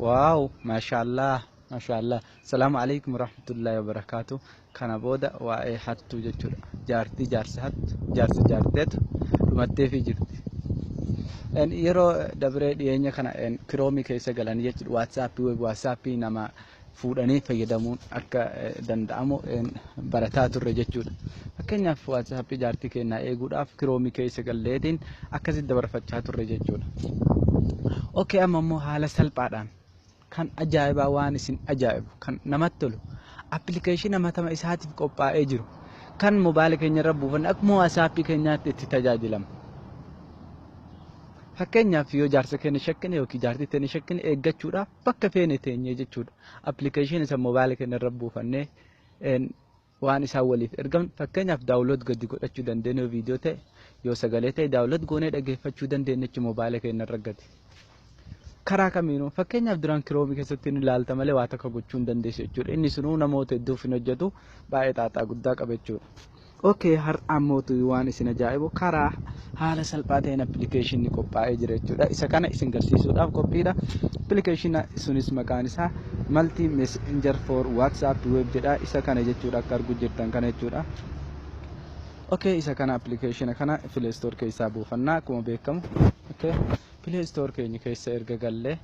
Wow, maashaallah, maashaallah. Salaamu alaikum warahmatullahi wabarakaatu. Kana booda waa'ee hattuu jechuudha. Jaartii jaarsa hattu, jaarsa jaarteetu dhumatteefii jirti. Yeroo dabree dhiyeenya kana Chrome keessa galanii jechuudha. WhatsApp web WhatsApp nama fuudhanii fayyadamuun akka danda'amu barataa turre jechuudha. Fakkeenyaaf, WhatsApp jaartii keenyaa eeguudhaaf Chrome keessa galleetiin akkasitti dabarfachaa turre jechuudha. Okay, amma immoo haala salphaadhaan kan ajaa'ibaa, waan isin ajaa'ibu, kan namatti tolu, appilikeeshina matama isaatiif qophaa'ee jiru kan mobaayila keenya irra buufanne akkuma WhatsApp keenyaatti itti tajaajilamu. Fakkeenyaaf, yoo jaarsa keenya shakkine yookiin jaartii teenya shakkine, eeggachuudhaaf bakka feene teenyee jechuudha. Appilikeeshina isa mobaayila keenya irra buufannee waan isaan waliif ergaman, fakkeenyaaf, download gadi godhachuu dandeenya. Yoo viidiyoo ta'e, yoo sagalee ta'e, download goonee dhageeffachuu dandeenya jechuudha mobaayila keenya irra gadi. Karaa kamiinuu, fakkeenyaaf, duraan Chrome keessatti ni ilaalta malee waa tokko gochuu hin dandeessu jechuudha. Inni sunuu namoota hedduuf hin hojjetu, baay'ee xaaxaa guddaa qaba jechuudha. Okay, har'a ammootu waan isin ajaa'ibu karaa haala salphaa ta'een appilikeeshinni qophaa'ee jira jechuudha. Isa kana isin garsiisuudhaaf qophiidha. Appilikeeshina sunis maqaan isaa Multi Messenger for WhatsApp Web jedha. Isa kana jechuudha, akka arguu jirtan kana jechuudha. Okay, isa kana, appilikeeshina kana Play Store keessaa buufannaa akkuma beekamu. Okay, Play Store keenya keessa erga gallee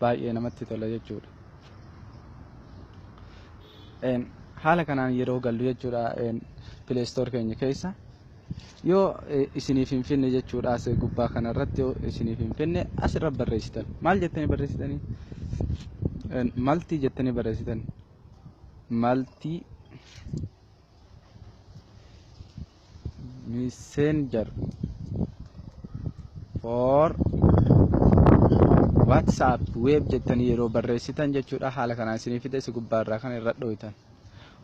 baay'ee namatti tola jechuudha. Haala kanaan yeroo gallu jechuudha, Play Store keenya keessa yoo isiniif hin finne jechuudha, as gubbaa kanarratti yoo isiniif hin finne, asirra barreessitan. Maal jettanii barreessitanii? Multi jettanii barreessitan. Multi Messenger for WhatsApp Web jettanii yeroo barreessitan jechuudha, haala kanaan isinii fide. Isa gubbaarraa kana irra dho'itan.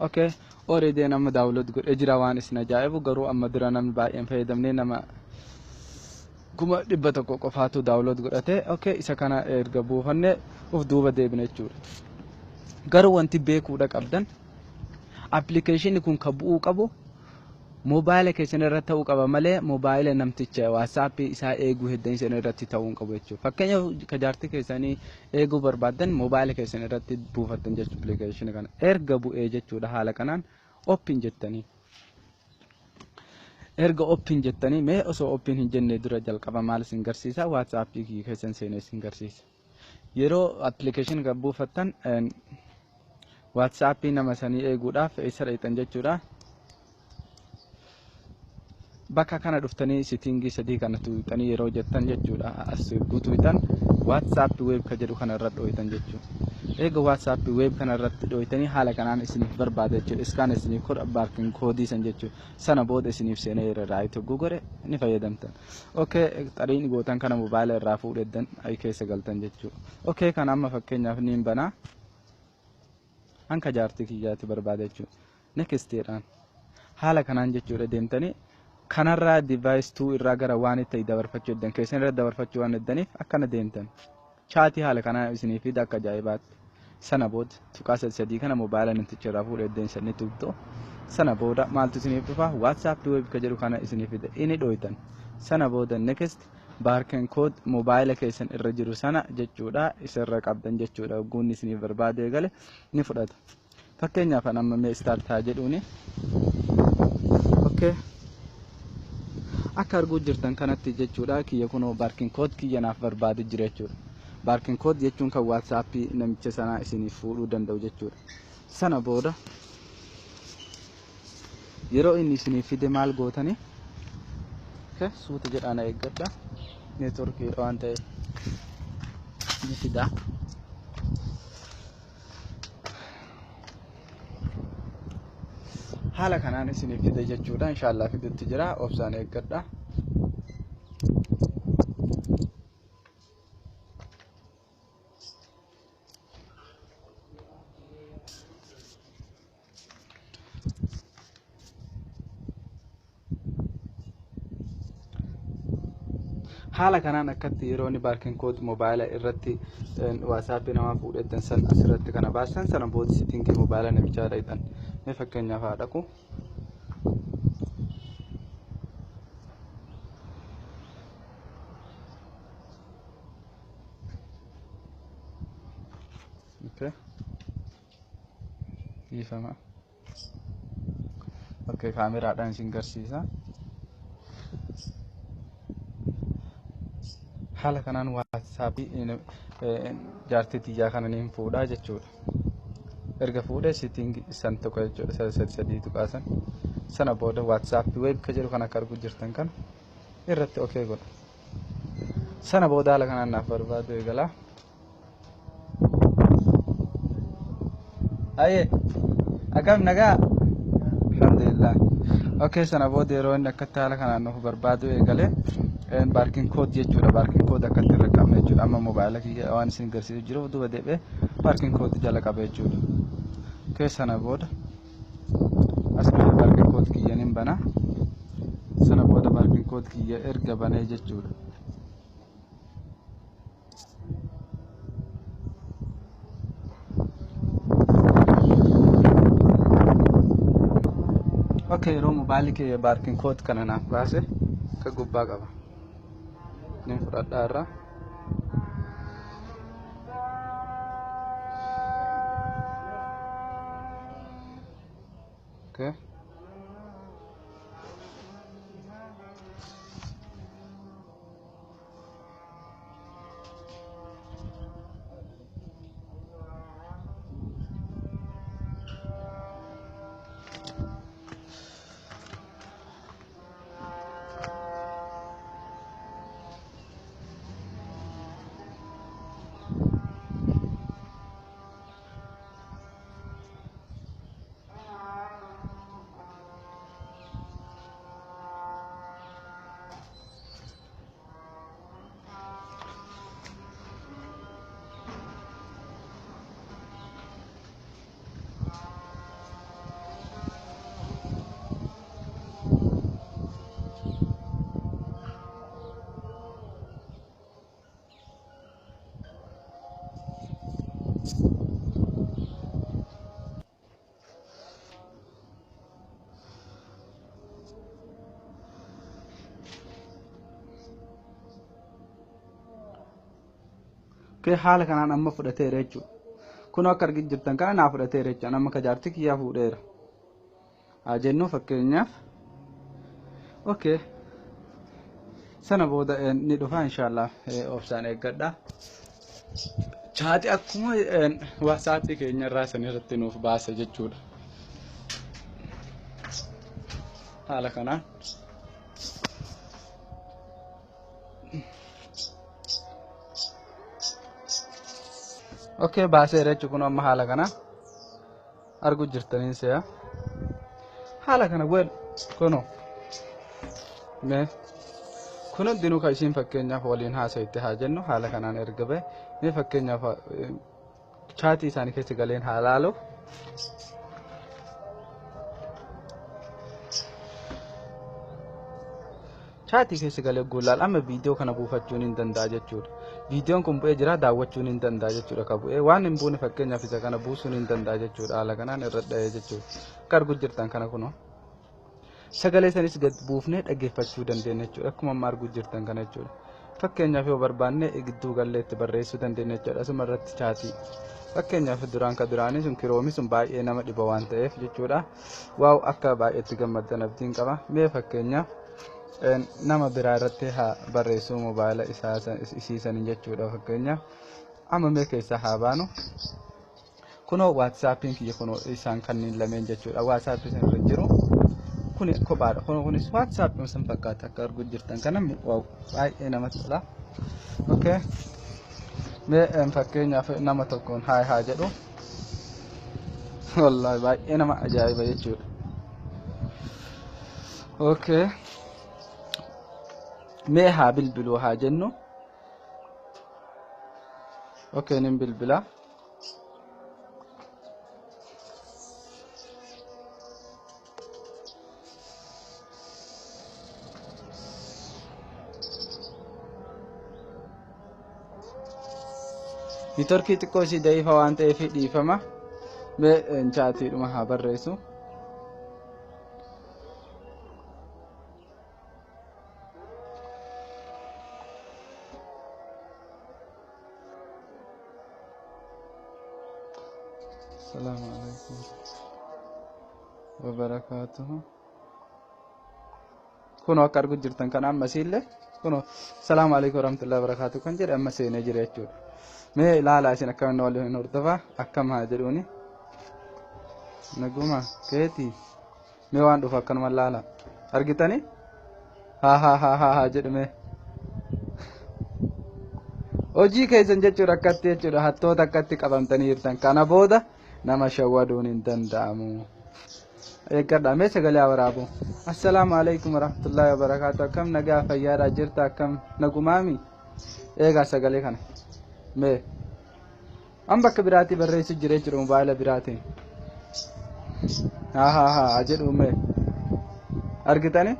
Okay, already nama download godhee jira. Waan isin ajaa'ibu garuu amma dura namni baay'een fayyadamnee, nama 100,000 qofaatu download godhate. Okay, isa kana erga buufanne uf duuba deebine jechuudha. Garuu wanti beekuudha qabdan, appilikeeshinni kun kan bu'uu qabu moobaayila keessan irra ta'uu qaba malee moobaayila namticha WhatsApp isaa eeguu heddan isin irratti ta'uu hin qabu jechuudha. Fakkeenyaaf, ka jaartii keessanii eeguu barbaaddan moobaayila keessan irratti buufattan jechuudha appilikeeshina kana. Erga bu'ee jechuudha, haala kanaan open jettanii. Erga open jettanii, mee osoo open hin jenne dura jalqaba maal isin garsiisa? WhatsApp keessan seenee isin garsiisa. Yeroo appilikeeshina kan buufattan WhatsApp nama sanii eeguudhaaf eessa dhaqxan jechuudha? Bakka kana dhuftanii setting sadii kana tuuxanii yeroo jettan jechuudha, as guutuutan WhatsApp Web ka jedhu kana irra dhooytan jechuudha. Eega WhatsApp Web kana irratti dhooytanii, haala kanaan isiniif barbaada jechuudha. Scan isiniif godha barcode koodii san jechuudha. Sana booda isiniif seenee irra right hogguu godhe ni fayyadamtan. Okay, xariin gootan kana mobaayila irraa fuudheddan ay keessa galtan jechuudha. Okay, kana amma fakkeenyaaf niin banaa. Hanka jaartii kiyyaatti barbaada jechuudha. Next jedhaan. Haala kanaan jechuudha, deemtanii kanarraa device 2 irraa gara waan itti dabarfachuu heddan keessan irra dabarfachuu waan heddaniif akkana deemtan. Chat haala kanaan isinii fida akka ajaa'ibaatti. Sana booda tuqaa sadii kana mobaayila namticha irraa fuudhee eddeen sanii tuqxu. Sana booda maaltu isiniif dhufa? WhatsApp Web ka jedhu kana isinii fida. Inni dhooytan. Sana booda next, barcode code mobaayila keessan irra jiru sana jechuudha, isa irra qabdan jechuudha. Hogguun isiniif barbaade gale ni fudhata. Fakkeenyaaf, an amma mee start haa jedhuuni. Okay. Akka arguu jirtan kanatti jechuudha, kiyya kunoo barcode code kiyya naaf barbaade jira jechuudha. Barcode code jechuun kan WhatsApp namicha sanaa isiniif fuudhuu danda'u jechuudha. Sana booda yeroo inni isiniif fide maal gootanii? Okay, suuta jedhaa na eeggadha. Neetworkii waan ta'eef ni fida. Haala kanaan isiniif fide jechuudha. Inshaallah fidutti jira. Obsaan eeggadha. Haala kanaan akkatti yeroo inni barcode code mobaayila irratti WhatsApp namaa fuudhettan san asirratti kana baasan. Sana booda setting mobaayila namichaa dhaqxan. Mee fakkeenyaaf haa dhaqu. Okay. Dhiifama. Okay, kaameraadhaan isin garsiisa. Haala kanaan WhatsAppii jaartii tiyyaa kana niin fuudhaa jechuudha. Erga fuudhee setting san tuqa jechuudha. Sadi sadi sadii tuqaasan. Sana booda WhatsApp web ka jedhu kan akka arguu jirtan kana irratti okay godha. Sana booda haala kanaan naaf barbaadu eegala. Ayyee, akkam nagaa? Alhamdulillah. Okay, sana booda yeroo inni akkatti haala kanaan nuuf barbaadu eegale barcode code jechuudha. Barcode code akkatti irra qabna jechuudha. Amma mobaayila kiyya waan isin agarsiisu jiruuf duuba deebi'ee barcode code jala qaba jechuudha. Okay, sana booda as dhufee barcode code kiyya nin bana. Sana booda barcode code kiyya erga banee jechuudha. Okay, yeroo mobaayilli kiyya barcode code kana naaf baase akka gubbaa qaba. Nin fudhadhaa irraa. Okay. Okay, haala kanaan amma fudhateera jechuudha. Kun akka arginu jirtan kana naa fudhateera jechuudha. Amma ka jaartii kiyyaa fuudheera. Haa jennu fakkeenyaaf. Okay. Sana booda ni dhufa inshallah, obsaan eeggadha. Chaati akkuma WhatsAppii keenya irraa san irratti nuuf baasa jechuudha. Haala kanaan. Okay, baaseera jechuun kun amma haala kana argu jirtaniin se'a. Haala kana wel kunoo mee kun hundinuu kan isiin fakkeenyaaf waliin haasa'itti haa jennu, haala kanaan erga bahe mee fakkeenyaaf chaatii isaanii keessa galeen haa laalu. Chaatii keessa galee guulaal amma viidiyoo kana buufachuun hin danda'a jechuudha. Viidiyoon kun bu'ee jira, daawwachuun hin danda'a jechuudha. Ka bu'ee waan hin buune fakkeenyaaf isa kana buusuun hin danda'a jechuudha. Haala kanaan irra dha'ee jechuudha. Akka arguu jirtan kana kunoo. Sagalee sanis gad buufnee dhaggeeffachuu dandeenya jechuudha. Akkuma amma arguu jirtan kana jechuudha. Fakkeenyaaf yoo barbaanne gidduu gallee itti barreessuu dandeenya jechuudha. Asuma irratti chaatii. Fakkeenyaaf duraan ka duraanii sun Chrome sun baay'ee nama dhiba waan ta'eef jechuudha. Wow, akka baay'eetti gammaddan abdiin qaba. Mee fakkeenyaaf nama biraa irratti haa barreessuu mobaayila isaa isiisanii jechuudha. Fakkeenyaaf amma mee keessaa haa baanu. Kunoo WhatsAppiin kiyya kunoo isaan kanneen lameen jechuudha. WhatsAppii san irra jiru kuni kophaadha. Kunoo kunis WhatsAppii san fakkaata akka arguu jirtan kana, wow, baay'ee namatti tola. Okay. Mee fakkeenyaaf nama tokkoon hi haa jedhu. Wallaahi baay'ee nama ajaa'iba jechuudha. Okay. Mee haa bilbiluu haa jennu. Okay, nin bilbila. Networkii xiqqoo isii da'iifa waan ta'eef dhiifama. Mee chaatiidhuma haa barreessu. Assalaamu alaikum wabarakaatuhu. Kunoo akka argu jirtan kana ammasiillee kunoo "Salaamu alaikum warahmatullahi wabarakaatuhu" kan jedhe amma seenee jira jechuudha. Mee ilaalaa isin akkam inni waliin hordofaa, akkam haa jedhuuni. Naguma keetii? Mee waan dhufu akkanuma ilaala. Argitanii? Haa haa haa haa haa jedhume. Hojii keessan jechuudha akkatti jechuudha, hattoota akkatti qabamtanii jirtan. Kana booda nama shawwaduun hin danda'amu. Eeggadha, mee sagalee waraabu. Assalaamu alaikum warahmatullahi wabarakaatu. Akkam, nagaa fayyaadha jirta? Akkam, nagumaami? Eegaa sagalee kana. Mee an bakka biraatii barreessu jira jechuudha, mobaayila biraatiin. Haa haa haa jedhu mee, argitanii?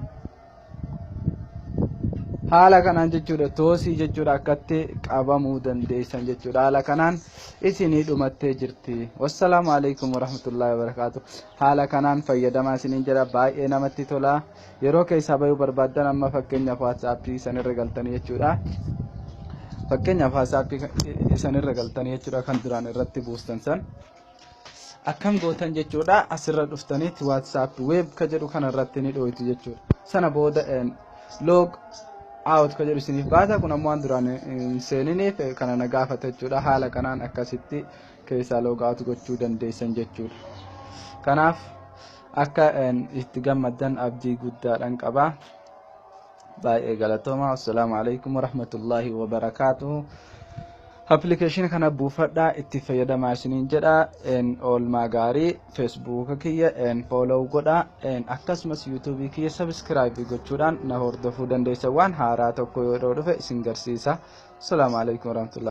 Haala kanaan jechuudha, toosii jechuudha, akkatti qabamuu dandeessan jechuudha. Haala kanaan isinii dhumattee jirti. Wassalaamu alaikum warahmatullahi wabarakaatu. Haala kanaan fayyadamaa isiniin jedha, baay'ee namatti tola. Yeroo keessaa bayuu barbaaddan, amma fakkeenyaaf WhatsAppii sanirra galtanii jechuudha, fakkeenyaaf WhatsAppii sanirra galtanii jechuudha, kan duraan irratti buustan san akkam gootan jechuudha? Asirra dhuftanitti WhatsApp Web ka jedhu kana irratti ni dhooytu jechuudha. Sana booda "log out" ka jedhu isiniif baasa. Kun ammoo waan duraan hin seeniniif kana na gaafata jechuudha. Haala kanaan akkasitti keessaa log out gochuu dandeessan jechuudha. Kanaaf akka itti gammaddan abdii guddaadhaan qaba. Baay'ee galatooma. Assalaamu alaikum warahmatullaahi wabarakaatuhu. Appilikeeshina kana buufadhaa, itti fayyadamaa isiniin jedha. Oolmaa gaarii. Feesbuuka kiyya follow godha, akkasumas YouTubeii kiyya subscribe gochuudhaan na hordofuu dandeessa. Waan haaraa tokko yeroo dhufe isin garsiisa. Assalaamu alaikum warahmatullahi.